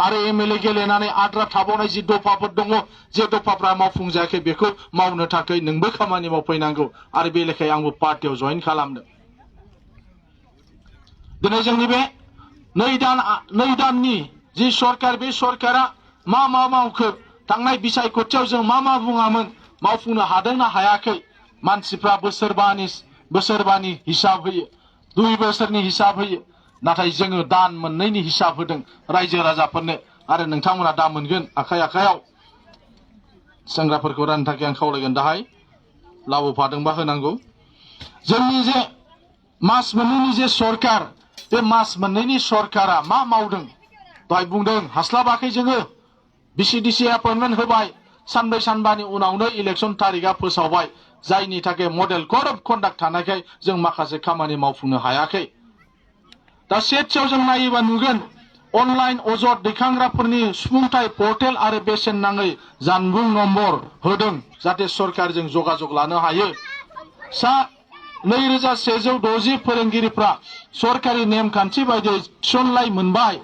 आरो एमएलए गेलेनानै आद्रा थाबावनाय जि दफाफोर दङ जे दफाफ्रा मावफुंजायाखै बेखौ मावनो थाखाय नोंबो खामानि मावफैनांगौ आरो बे लेखायै आंबो पार्टियाव जइन खालामदों दिनै जोंनि बे नै दाननि जि सरकार बे सरकारा मा मावखो थांनाय बिसायख'थियाव जों मा बुङामोन मावफुंनो हादोंना हायाखै मानसिफ्रा बोसोरबानि हिसाब होयो 2 बोसोरनि हिसाब होयो नाथाय जोङो दान मोननैनि हिसाब होदों रायजो राजाफोरनो आरो नोंथांमोना दा मोनगोन आखायाव सेंग्राफोरखौ राननो थाखाय आं खावलायगोन दाहाय लाबोफादोंबा होनांगौ जोंनि जे मास मोननैनि जे सरकार बे मास मोननैनि सरकारा मा मावदों दहाय बुंदों हास्लाबाखै जोङो बिसिडिसि एपइन्टमेन्ट होबाय सानब्रै सानबानि उनावनो इलेक्शन तारिखआ फोसावबाय जायनि थाखाय मडेल कोड अफ कन्डाक्ट थानायखाय जों माखासे खामानि मावफुंनो हायाखै दा सेथियाव जों नायोबा नुगोन अनलाइन अजद दैखांग्राफोरनि सुबुंथाय पोर्टेल आरो बेसेन नाङै जानबुं नम्बर होदों जाहाथे सरकारजों जगाजग लानो हायो सा 2160 फोरोंगिरिफ्रा सरकारि नेमखान्थि बायदियै थिसनलाय मोनबाय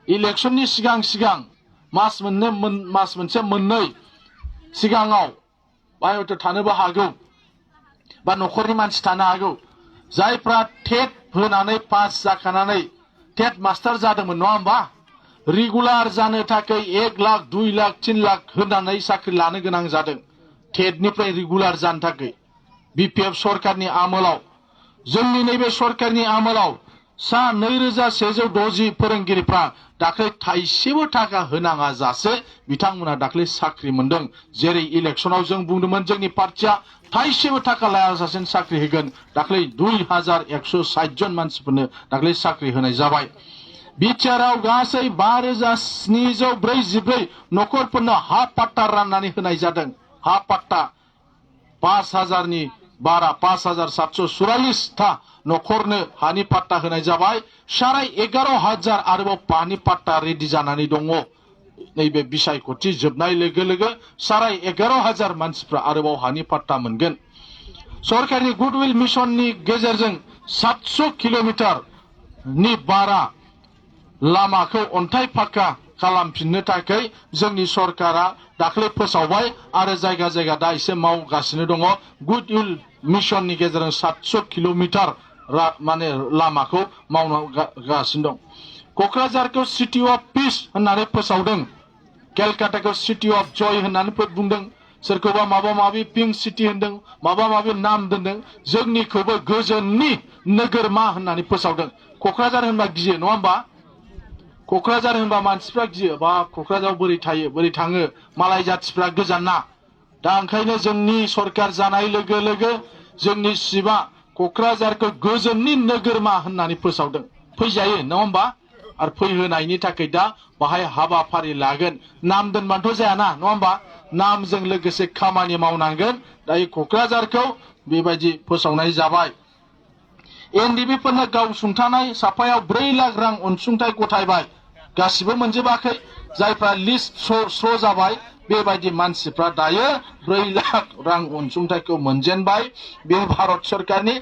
इलेक्शननि सिगां मास मोनसे मोननै सिगाङाव बायथ' थानोबो हागौ बा न'खरनि मानसि थानो हागौ जायफ्रा टेट होनानै पास जाखानानै टेट मास्टार जादोंमोन नङा होमबा रेगुलार जानो थाखाय 1 लाख 2 लाख 3 लाख होनानै साख्रि लानो गोनां जादों टेटनिफ्राय रेगुलार जानो थाखाय बिपिएफ सरकारनि आमोलाव जोंनि नैबे सरकारनि आमोलाव सा 2160 फोरोंगिरिफ्रा दाख्लै थाइसेबो थाखा होनाङा जासे बिथांमोना दाख्लै साख्रि मोनदों जेरै इलेक्शनाव जों बुंदोंमोन जोंनि पार्टिया थाइसेबो थाखा लायाजासे साख्रि होगोन दाख्लै 2160 जन मानसिफोरनो दाख्लै साख्रि होनाय जाबाय बिटिआरआव गासै 5744 न'खरफोरनो हा पाट्टा राननानै होनाय जादों हा पाट्टा 5000 नि बारा 5744 था न'खरनो हानि पाट्टा होनाय जाबाय 11,500 आरोबाव हानि पाट्टा रेडि जानानै दङ नैबे बिसायख'थि जोबनाय लोगो 11,500 मानसिफ्रा आरोबाव हानि पाट्टा मोनगोन सरकारनि गुडविल मिशननि गेजेरजों 700 किल'मिटार नि बारा लामाखौ अन्थाइ फाक्का खालामफिननो थाखाय जोंनि सरकारा दाख्लै फोसावबाय आरो जायगा दा एसे मावगासिनो दङ गुडविल मिशननि गेजेरजों 700 किल'मिटार माने लामाखौ मावगासिनो दं क'क्राझारखौ सिटी अफ पिस होननानै फोसावदों केलकाताखौ सिटी अफ जय होननानै बुंदों सोरखौबा माबा पिंक सिटी होनदों माबा नाम दोनदों जोंनिखौबो गोजोननि नोगोरमा होननानै फोसावदों क'क्राझार होनबा गियो नङा होमबा क'क्राझार होनबा मानसिफ्रा गियो बा क'क्राझाराव बोरै थायो बोरै थाङो मालाय जाथिफ्रा गोजानना दा ओंखायनो जोंनि सरकार जानाय लोगो जोंनि सिबा क'क्राझारखौ गोजोननि नोगोरमा होननानै फोसावदों फैजायो नङा होमबा आरो फैहोनायनि थाखाय दा बाहाय हाबाफारि लागोन नाम दोनबाथ' जायाना नङा होमबा नामजों लोगोसे खामानि मावनांगोन दायो क'क्राझारखौ बेबायदि फोसावनाय जाबाय एनडिबि फोरनो गाव सुंथानाय साफायाव 4 लाख रां अनसुंथाइ गथायबाय गासिबो मोनजोबाखै जायफ्रा लिस्ट स्र' जाबाय बेबायदि मानसिफ्रा दायो 4 लाख रां अनसुंथाइखौ मोनजेनबाय बे भारत सरकारनि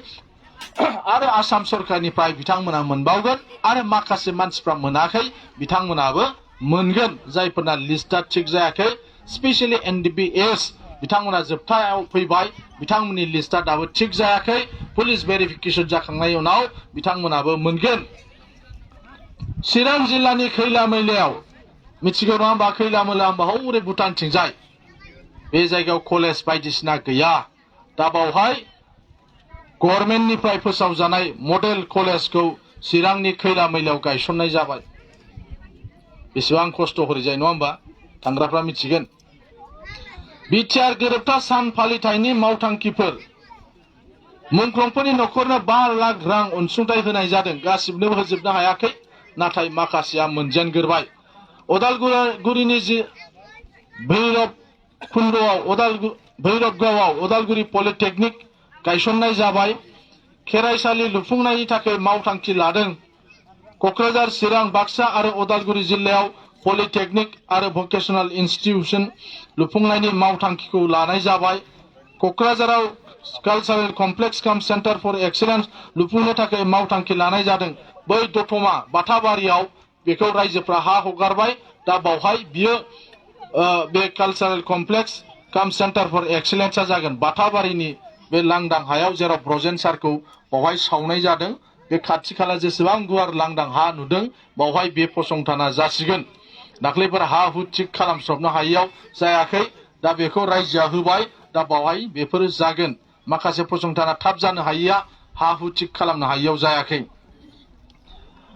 आरो आसाम सरकारनिफ्राय बिथांमोना मोनबावगोन आरो माखासे मानसिफ्रा मोनाखै बिथांमोनाबो मोनगोन जायफोरना लिस्टआ थिग जायाखै स्पेशली एनडिबिएस बिथांमोना जोबथायाव फैबाय बिथांमोननि लिस्टआ दाबो थिग जायाखै पुलिस भेरिफिकेशन जाखांनायनि उनाव बिथांमोनाबो मोनगोन चिरां जिल्लानि खैला मैलायाव मिथिगौ नङा होमबा खैला मैला होमबा हौरै भुटानथिंजाय बे जायगायाव कलेज बायदिसिना गैया दा बावहाय गभर्नमेन्टनिफ्राय फोसावजानाय मडेल कलेजखौ चिरांनि खैला मैलायाव गायसननाय जाबाय बेसेबां खस्थ' हरै जायो नङा होमबा थांग्राफ्रा मिथिगोन बिटिआर गोरोबथा सान फालिथायनि मावथांखिफोर मुंख्लंफोरनि न'खरनो 5 लाख रां अनसुंथाइ होनाय जादों गासिबनोबो होजोबनो हायाखै नाथाय माखासेया मोनजेनगोरबाय उदालगुरिनि जि भैरबगावआव उदालगुरि पलिटेकनिक गायसननाय जाबाय खेराइसालि लुफुंनायनि थाखाय मावथांखि लादों क'क्राझार चिरां बाक्सा आरो उदालगुरि जिल्लायाव पलिटेकनिक आरो भकेशनाल इन्स्टिट्यूशन लुफुंनायनि मावथांखिखौ लानाय जाबाय क'क्राझाराव कालचारेल कमप्लेक्स काम सेन्टार फर एक्सेलेन्स लुफुंनो थाखाय मावथांखि लानाय जादों बै दतमा बाथाबारियाव बेखौ रायजोफ्रा हा हगारबाय दा बावहाय बियो बे कालचारेल कमप्लेक्स काम सेन्टार फर एक्सेलेन्सआ जागोन बाथाबारिनि बे लांदां हायाव जेराव ब्रजेन सारखौ बावहाय सावनाय जादों बे खाथि खाला जेसेबां गुवार लांदां हा नुदों बावहाय बे फसंथाना जासिगोन दाख्लैफोर हा हु थिक खालामस्रबनो हायैयाव जायाखै दा बेखौ रायजोआ होबाय दा बावहाय बेफोरो जागोन माखासे फसंथाना थाब जानो हायैया हा हु थिक खालामनो हायैयाव जायाखै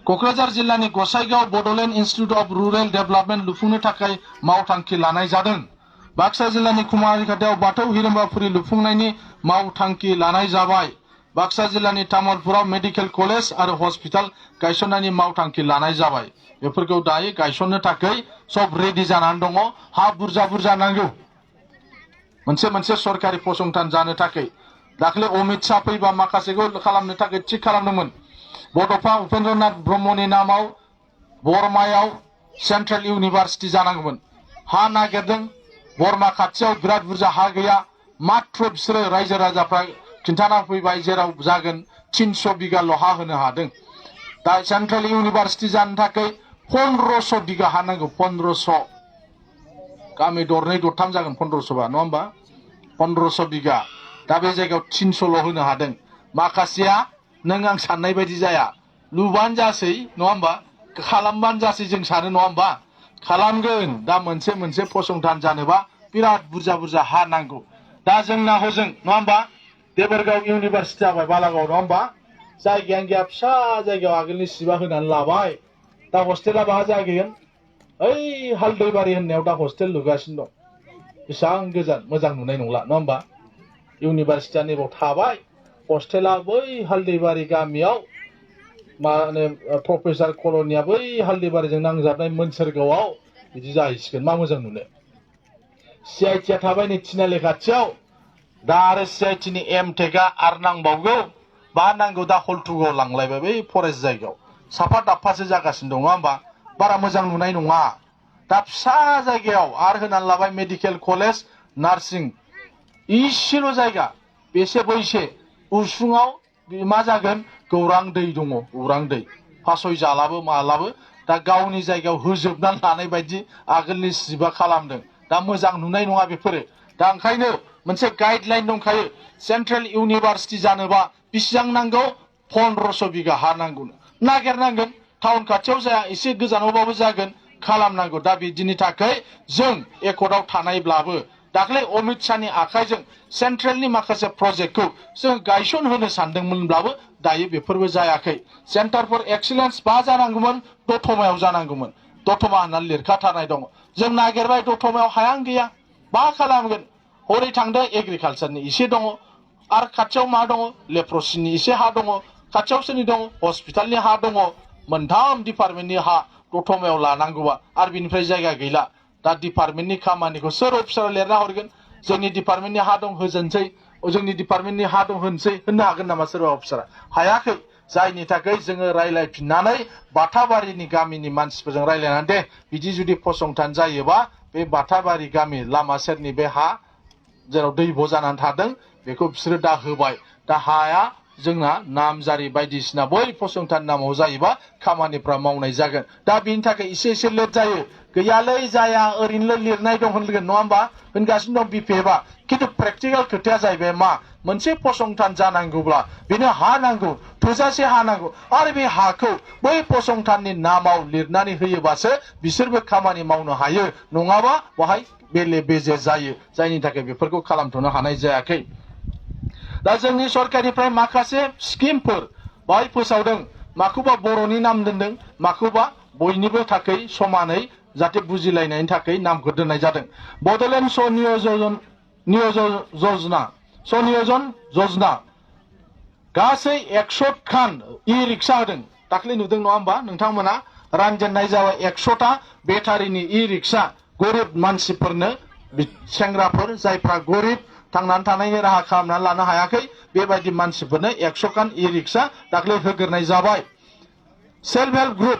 क'क्राझार जिल्लानि Gossaigaon Bodoland institute of rural development लुफुंनो थाखाय मावथांखि लानाय जादों बाक्सा जिल्लानि कुमारिघाटायाव बाथौ हिरिम्बाफुरि लुफुंनायनि मावथांखि लानाय जाबाय बाक्सा जिल्लानि तामुलपुराव मेडिकेल कलेज आरो हस्पिटाल गायसननायनि मावथांखि लानाय जाबाय बेफोरखौ दायो गायसननो थाखाय सब रेडि जानानै दङ हा बुरजा बुरजा नांगौ मोनसे मोनसे सरकारि फसंथान जानो थाखाय दाख्लै अमित शाह फैबा माखासेखौ खालामनो थाखाय थिक खालामदोंमोन बड'फा उपेन्द्रनाथ ब्रह्मनि नामाव बरमायाव सेन्ट्रेल इउनिभार्सिटि जानांगौमोन हा नागिरदों बरमा खाथियाव बिराद बुरजा हा गैया मात्र बिसोरो रायजो राजाफ्रा खिन्थाना फैबाय जेराव जागोन 300 बिगाल' हा होनो हादों दा सेन्ट्रेल इउनिभार्सिटि जानो थाखाय 1500 बिगा हा नांगौ 1500 गामि दरनै दरथाम जागोन 1500 बा नङा होमबा 1500 बिगा दा बे जायगायाव 300ल' होनो हादों माखासेया नों आं साननाय बायदि जाया लुबानो जासै नङा होमबा खालामबानो जासै जों सानो नङा होमबा खालामगोन दा मोनसे मोनसे फसंथान जानोबा बिराद बुरजा बुरजा हा नांगौ दा जोंना हजों नङा होमबा देबरगाव इउनिभार्सिटि जाबाय बालागाव नङा होमबा जायगायानो गैया फिसा जायगायाव आगोलनि सिबा होनानै लाबाय दा हस्टेला बाहा जागोन ओइ हालदैबारि होननायाव दा हस्टेल लुगासिनो दं बेसेबां गोजान मोजां नुनाय नंला नङा होमबा इउनिभार्सिटिया नैबाव थाबाय हस्टेला बै हालदैबारि गामियाव मा होनो प्रफेसार कलनिया बै हालदैबारिजों नांजाबनाय मोनसोरगावआव बिदि जाहैसिगोन मा मोजां नुनो सिआइटिया थाबाय नै थिनालि खाथियाव दा आरो सिआइटिनि एमटेकआ आरो नांबावगौ बा नांगौ दा हलथुगाव लांलायबाय बै फरेस्ट जायगायाव साफा दाफासो जागासिनो दं नङा होमबा बारा मोजां नुनाय नङा दा फिसा जायगायाव आरो होनानै लाबाय मेडिकेल कलेज नार्सिं इसेल' जायगा बेसे बैसे उसुङाव मा जागोन गौरां दै दङ गौरां दै फासय जालाबो मालाबो दा गावनि जायगायाव होजोबनानै लानाय बायदि आगोलनि सिबा खालामदों दा मोजां नुनाय नङा बेफोरो दा ओंखायनो मोनसे गाइडलाइन दंखायो सेन्ट्रेल इउनिभार्सिटि जानोबा बेसेबां नांगौ 1500 बिगा हा नांगौ नागिरनांगोन टाउन खाथियाव जाया एसे गोजानावबाबो जागोन खालामनांगौ दा बिदिनि थाखाय जों एकर्डआव थानायब्लाबो दाख्लै अमित शाहनि आखाइजों सेन्ट्रेलनि माखासे प्रजेक्टखौ जों गायसन होनो सानदोंमोनब्लाबो दायो बेफोरबो जायाखै सेन्टार फर एक्सेलेन्स बा जानांगौमोन दतमायाव जानांगौमोन दतमा होननानै लिरखाथारनाय दङ जों नागिरबाय दतमायाव हायानो गैया मा खालामगोन हरै थांदों एग्रिकालचारनि एसे दङ आरो खाथियाव मा दङ लेप्रसिनि एसे हा दङ खाथियाव सोरनि दङ हस्पिटालनि हा दङ मोनथाम डिपार्टमेन्टनि हा दतमायाव लानांगौबा आरो बिनिफ्राय जायगा गैला दा डिपार्टमेन्टनि खामानिखौ सोर अफिसारा लिरना हरगोन जोंनि डिपार्टमेन्टनि हा दं होजोबनोसै जोंनि डिपार्टमेन्टनि हा दं होनसै होननो हागोन नामा सोरबा अफिसारा हायाखै जायनि थाखाय जोङो रायलायफिननानै बाथाबारिनि गामिनि मानसिफोरजों रायलायनानै दे बिदि जुदि फसंथान जायोबा बे बाथाबारि गामि लामा सेरनि बे हा जेराव दैब' जानानै थादों बेखौ बिसोरो दा होबाय दा हाया जोंना नामजारि बायदिसिना बै फसंथान नामाव जायोबा खामानिफ्रा मावनाय जागोन दा बिनि थाखाय एसे एसे लेट जायो गैयालै जाया ओरैनोल' लिरनाय दं होनगोन नङा होमबा होनगासिनो दं बिपिएफआ खिन्थु प्रेक्टिकेल खोथाया जाहैबाय मा मोनसे फसंथान जानांगौब्ला बेनो हा नांगौ थोजासे हा नांगौ आरो बे हाखौ बै फसंथाननि नामाव लिरनानै होयोबासो बिसोरबो खामानि मावनो हायो नङाबा बेहाय बेले बेजे जायो जायनि थाखाय बेफोरखौ खालामथ'नो हानाय जायाखै दा जोंनि सरकारनिफ्राय माखासे स्किमफोर बाहाय फोसावदों माखौबा बर'नि नाम दोनदों माखौबा बयनिबो थाखाय समानै जाहाथे बुजिलायनायनि थाखाय नामखौ दोननाय जादों बड'लेण्ड स्वनियोजन योजना गासै 100 खान इ रिक्सा होदों दाख्लै नुदों नङा होमबा नोंथांमोना रानजेननाय जाबाय 100टा बेटारिनि इ रिक्सा गरिब मानसिफोरनो सेंग्राफोर जायफ्रा गरिब थांनानै थानायनि राहा खालामनानै लानो हायाखै बेबायदि मानसिफोरनो 100 खान इ रिक्सा दाख्लै होग्रोनाय जाबाय सेल्फ हेल्प ग्रुप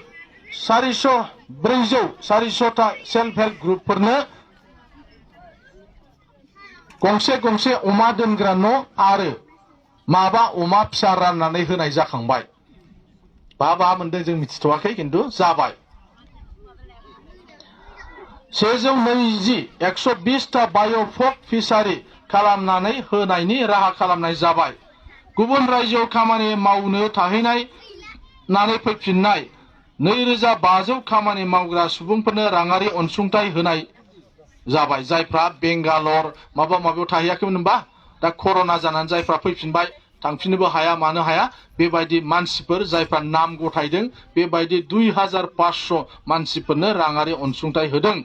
400टा सेल्फ हेल्प ग्रुपफोरनो गंसे गंसे अमा दोनग्रा न' आरो माबा अमा फिसा राननानै होनाय जाखांबाय बहा मोनदों जों मिथिथ'वाखै खिन्थु जाबाय 120टा बाय'फक फिसारि खालामनानै होनायनि राहा खालामनाय जाबाय गुबुन रायजोआव खामानि मावनो थाहैनानै फैफिननाय 2500 खामानि मावग्रा सुबुंफोरनो राङारि अनसुंथाइ होनाय जाबाय जायफ्रा बेंगालर माबा माबियाव थाहैयाखैमोन होनबा दा कर'ना जानानै जायफ्रा फैफिनबाय थांफिननोबो हाया मानो हाया बेबायदि मानसिफोर जायफ्रा नाम गथायदों बेबायदि 2500 मानसिफोरनो राङारि अनसुंथाइ होदों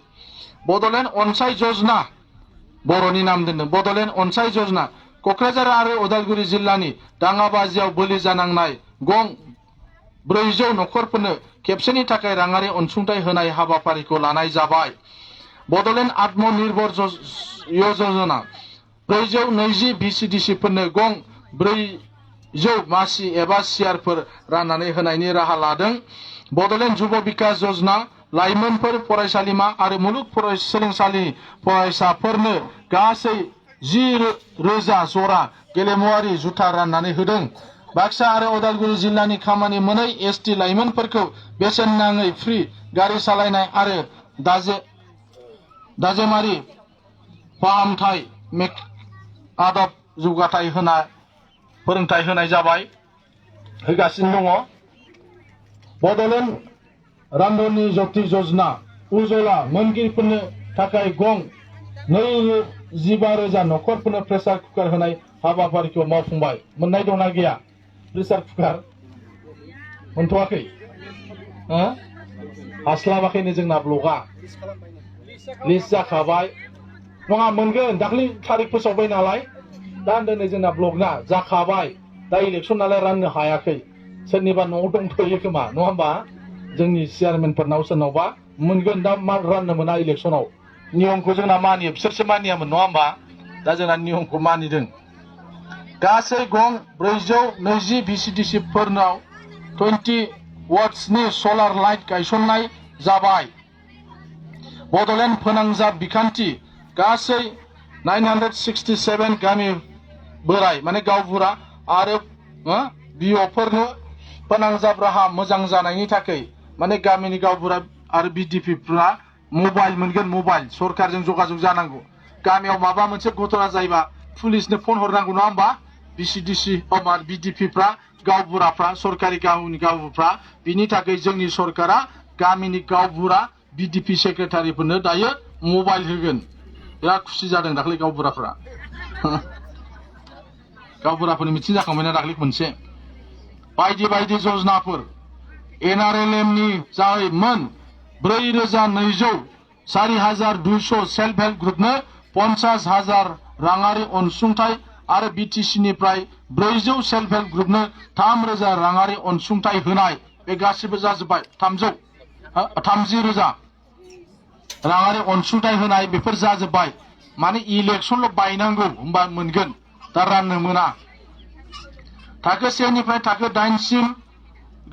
बड'लेण्ड अनसाय योजना बर'नि नाम दोनदों बड'लेण्ड अनसाय योजना क'क्राझार आरो उदालगुरि जिल्लानि दाङाबाजियाव बोलि जानांनाय गं 400 नखरफोरनो खेबसेनि थाखाय राङारि अनसुंथाइ होनाय हाबाफारिखौ लानाय जाबाय बड'लेण्ड आत्मनिर्भर योजना 420 VCDCफोरनो गं 400 मासि एबा सियारफोर राननानै होनायनि राहा लादों बड'लेण्ड जुब बिकास योजना लाइमोनफोर फरायसालिमा आरो मुलुग सोलोंसालिनि फरायसाफोरनो गासै 10,000 जरा गेलेमुवारि जुथा राननानै होदों बाक्सा आरो उदालगुरि जिल्लानि खामानि मोनै ST लाइमोनफोरखौ बेसेन नाङै फ्रि गारि सालायनाय आरो दाजेमारि फाहामथाय आदब जौगाथाय फोरोंथाय होनाय जाबाय होगासिनो दङ बड'लेण्ड रान्धनि ज्योति योजना उज्ज्वला मोनगिरिफोरनो थाखाय गं 25,000 नखरफोरनो प्रेसार कुकार होनाय हाबाफारिखौ मावफुंबाय मोननाय दंना गैया प्रेसार कुकार मोनथ'वाखै हास्लाबाखैनो जोंना ब्लगा लिस्ट जाखाबाय नङा मोनगोन दाख्लै थारिख फोसावबाय नालाय दा होनदों जोंना ब्लगना जाखाबाय दा इलेक्सन नालाय राननो हायाखै सोरनिबा न'आव दंथ'यो खोमा नङा होमबा जोंनि चेयारमेनफोरनाव सोरनावबा मोनगोन दा राननो मोना इलेक्सनाव नियमखौ जोंना मानियो बिसोरसो मानियामोन नङा होमबा दा जोंना नियमखौ मानिदों गासै गं 420 VCDCफोरनाव 20 वाट्सनि सलार लाइट गायसननाय जाबाय बड'लेण्ड फोनांजाब बिखान्थि गासै 967 गामि बोराय माने गावबुरा आरो बिअफोरनो फोनांजाब राहा मोजां जानायनि थाखाय माने गामिनि गावबुरा आरो BDPफ्रा मबाइल मोनगोन मबाइल सरकारजों जगाजग जानांगौ गामियाव माबा मोनसे घटना जायोबा पुलिसनो फन हरनांगौ नङा होमबा BCDC BDPफ्रा गावबुराफ्रा सरकारि गावनि गावबुराफ्रा बिनि थाखाय जोंनि सरकारा गामिनि गावबुरा BDP सेक्रेटारिफोरनो दायो मबाइल होगोन बिराद खुसि जादों दाख्लै गावबुराफ्रा गावबुराफोरनि मिथिं जाखांबायना दाख्लै खनसे बायदि बायदि योजनाफोर NRLMनि जाय मोन 4,200 4,200 सेल्फ हेल्प ग्रुपनो 50,000 राङारि अनसुंथाइ आरो BTCनिफ्राय 400 सेल्फ हेल्प ग्रुपनो 3,000 राङारि अनसुंथाइ होनाय बे गासिबो जाजोब्बाय 30,000 राङारि अनसुंथाइ होनाय बेफोर जाजोब्बाय माने इलेक्सनल' बायनांगौ होमबा मोनगोन दा राननो मोना थाखो 1 निफ्राय थाखो 8 सिम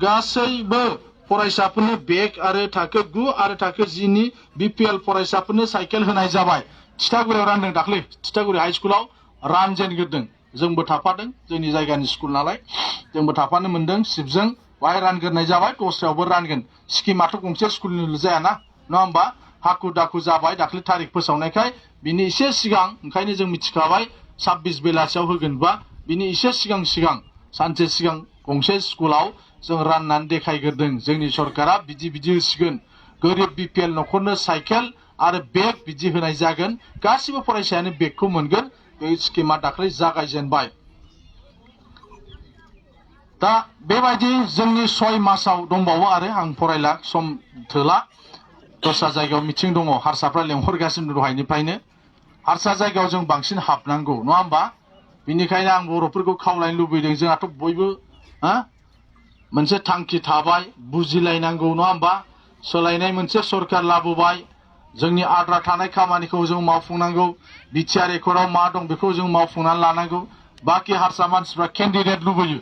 गासैबो फरायसाफोरनो बेग आरो थाखो 9 आरो थाखो 10 नि BPL फरायसाफोरनो साइकेल होनाय जाबाय तितागुरियाव रानदों दाख्लै तितागुरि हाइ स्कुलाव रानजेनग्रोदों जोंबो थाफादों जोंनि जायगानि स्कुल नालाय जोंबो थाफानो मोनदों सिपजों बाहाय रानग्रोनाय जाबाय दस्रायावबो रानगोन स्किमाथ' गंसे स्कुलनिल' जायाना नङा होमबा हाखु दाखु जाबाय दाख्लै थारिख फोसावनायखाय बिनि एसे सिगां ओंखायनो जों मिथिखाबाय 26 बेलासियाव होगोनबा बिनि एसे सिगां सानसे सिगां गंसे स्कुलाव जों राननानै देखायग्रोदों जोंनि सरकारा बिदि होसिगोन गोरिब BPL न'खरनो साइकेल आरो बेग बिदि होनाय जागोन गासिबो फरायसायानो बेगखौ मोनगोन बे स्किमा दाख्लै जागायजेनबाय दा बेबायदि जोंनि 6 मासाव दंबावो आरो आं फरायला सम थोला दस्रा जायगायाव मिथिं दङ हारसाफ्रा लेंहरगासिनो दहायनिफ्रायनो हारसा जायगायाव जों बांसिन हाबनांगौ नङा होमबा बिनिखायनो आं बर'फोरखौ खावलायनो लुबैदों जोंहाथ' बयबो मोनसे थांखि थाबाय बुजिलायनांगौ नङा होमबा सोलायनाय मोनसे सरकार लाबोबाय जोंनि आद्रा थानाय खामानिखौ जों मावफुंनांगौ बिटिआर एकर्डआव मा दं बेखौ जों मावफुंनानै लानांगौ बाखि हारसा मानसिफ्रा केन्डिडेट लुबैयो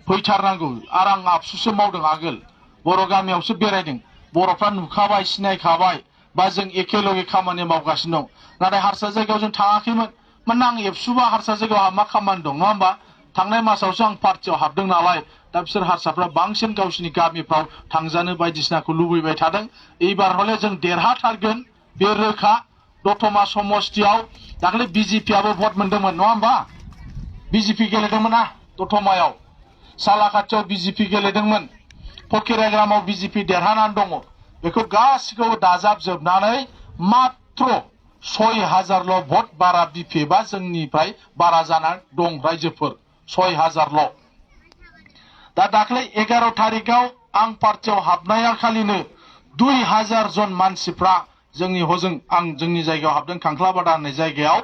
फैथारनांगौ आरो आं आफसुसो मावदों आगोल बर' गामियावसो बेरायदों बर'फ्रा नुखाबाय सिनायखाबाय बा जों एखेलगे खामानि मावगासिनो दं नाथाय हारसा जायगायाव जों थाङाखैमोन माने आं एबसुबा हारसा जायगायाव मा खामानि दं नङा होमबा थांनाय मासावसो आं पार्टियाव हाबदों नालाय दा बिसोर हारसाफ्रा बांसिन गावसिनि गामिफ्राव थांजानो बायदिसिनाखौ लुबैबाय थादों। एबार हले जों देरहाथारगोन बे रोखा। दतमा समस्तियाव दाखालि बिजेपिआबो भट मोनदोंमोन नङा होमबा? बिजेपि गेलेदोंमोन ना दतमायाव, सालाकाथियाव बिजेपि गेलेदोंमोन, फकिराग्रामाव बिजेपि देरहानानै दङ। बेखौ गासिखौबो दाजाबजोबनानै मात्र 6000ल' भट बारा बिपिएफआ जोंनिफ्राय बारा जानानै दं रायजोफोर, 6000ल'। दा दाख्लै 11 तारिखआव आं पार्टियाव हाबनाया खालिनो 2000 जन मानसिफ्रा जोंनि हजों आं जोंनि जायगायाव हाबदों खांख्लाबादा होननाय जायगायाव।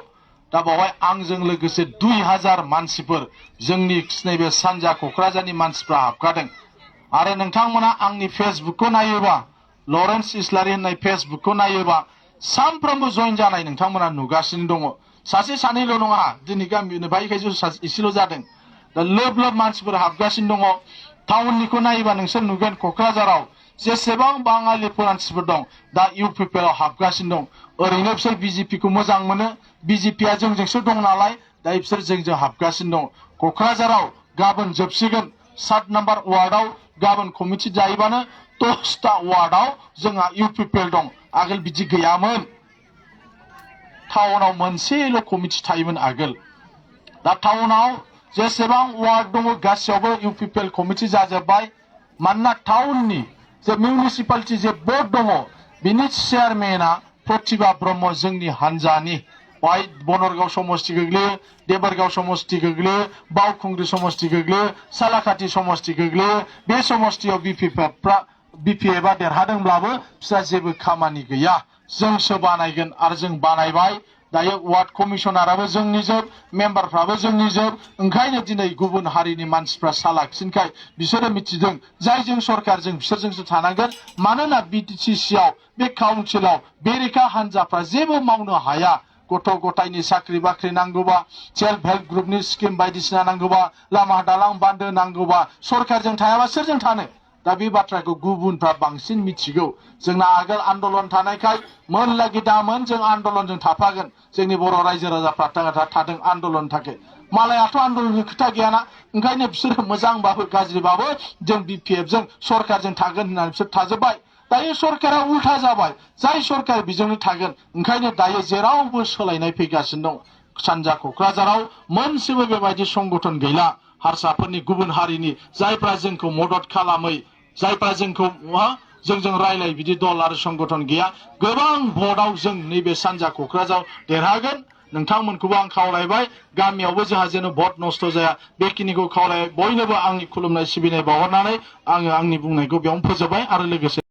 दा बावहाय आंजों लोगोसे 2000 मानसिफोर जोंनि नैबे सानजा क'क्राझारनि मानसिफ्रा हाबखादों। आरो नोंथांमोना आंनि फेसबुकखौ नायोबा, लरेन्स इस्लारि होननाय फेसबुकखौ नायोबा सानफ्रोमबो जइन जानाय नोंथांमोना नुगासिनो दङ। सासे सानैल' नङा, दिनै गामिनि बायखायसो एसेल' जादों। दा लोब लोब मानसिफोर हाबगासिनो दङ। टाउननिखौ नायोबा नोंसोर नुगोन क'क्राझाराव जेसेबां बाङालिफोर मानसिफोर दं दा इउपिपिएलआव हाबगासिनो दं। ओरैनो बिसोर बिजेपिखौ मोजां मोनो, बिजेपिआ जोंजोंसो दं नालाय, दा बिसोर जोंजों हाबगासिनो दं। क'क्राझाराव गाबोन जोबसिगोन 7 नाम्बार वार्डआव गाबोन कमिटि जायोबानो 10टा वार्डआव जोंहा इउपिपिएल दं। आगोल बिदि गैयामोन। टाउनाव मोनसेल' कमिटि थायोमोन आगोल। दा टाउनाव जेसेबां वार्ड दङ गासैयावबो इउपिपिएल कमिटि जाजोब्बाय। मानोना टाउननि जे मिउनिसिपालिटि जे बोर्ड दङ बिनि चेयारमेना प्रतिभा ब्रह्म जोंनि हान्जानि। बेवहाय बनरगाव समस्ति गोग्लैयो, देबोरगाव समस्ति गोग्लैयो, बावखुंग्रि समस्ति गोग्लैयो, सालाकाथि समस्ति गोग्लैयो। बे समस्तियाव बिपिएफआ देरहादोंब्लाबो बिस्रा जेबो खामानि गैया। जोंसो बानायगोन आरो जों बानायबाय। दायो वार्ड कमिशनाराबो जोंनि जोब, मेम्बारफ्राबो जोंनि जोब। ओंखायनो दिनै गुबुन हारिनि मानसिफ्रा सालाखिनखाय बिसोरो मिथिदों जायजों सरकारजों बिसोरजोंसो थानांगोन। मानोना बिटिसिआव बे काउन्सिलाव बेरेखा हान्जाफ्रा जेबो मावनो हाया। गथ' गथायनि साख्रि बाख्रि नांगौबा, सेल्फ हेल्प ग्रुपनि स्किम बायदिसिना नांगौबा, लामा दालां बान्दो नांगौबा सरकारजों थायाबा सोरजों थानो? दा बे बाथ्राखौ गुबुनफ्रा बांसिन मिथिगौ। जोंना आगोल आन्दलन थानायखाय मोनलागि दामोन जों आन्दलनजों थाफागोन। जोंनि बर' रायजो राजाफ्रा थादों आन्दलन थाखाय। मालायाथ' आन्दलननि खोथा गैयाना। ओंखायनो बिसोरो मोजांबाबो गाज्रिबाबो जों बिपिएफजों सरकारजों थागोन होननानै बिसोर थाजोब्बाय। दायो सरकारा उल्था जाबाय, जाय सरकार बेजोंनो थागोन। ओंखायनो दायो जेरावबो सोलायनाय फैगासिनो दं। सानजा क'क्राझाराव मोनसेबो बेबायदि संगठन गैला हारसाफोरनि, गुबुन हारिनि, जायफ्रा जोंखौ मदद खालामै, जायफ्रा जोंखौ जोंजों रायलाय बिदि दल आरो संगठन गैया। गोबां भटआव जों नैबे सानजा क'क्राझाराव देरहागोन। नोंथांमोनखौबो आं खावलायबाय, गामियावबो जोंहा जेन' भट नस्थ' जाया बेखिनिखौ खावलायबाय। बयनोबो आंनि खुलुमनाय सिबिनाय बावहरनानै आङो आंनि बुंनायखौ बेयावनो फोजोबबाय। आरो लोगोसे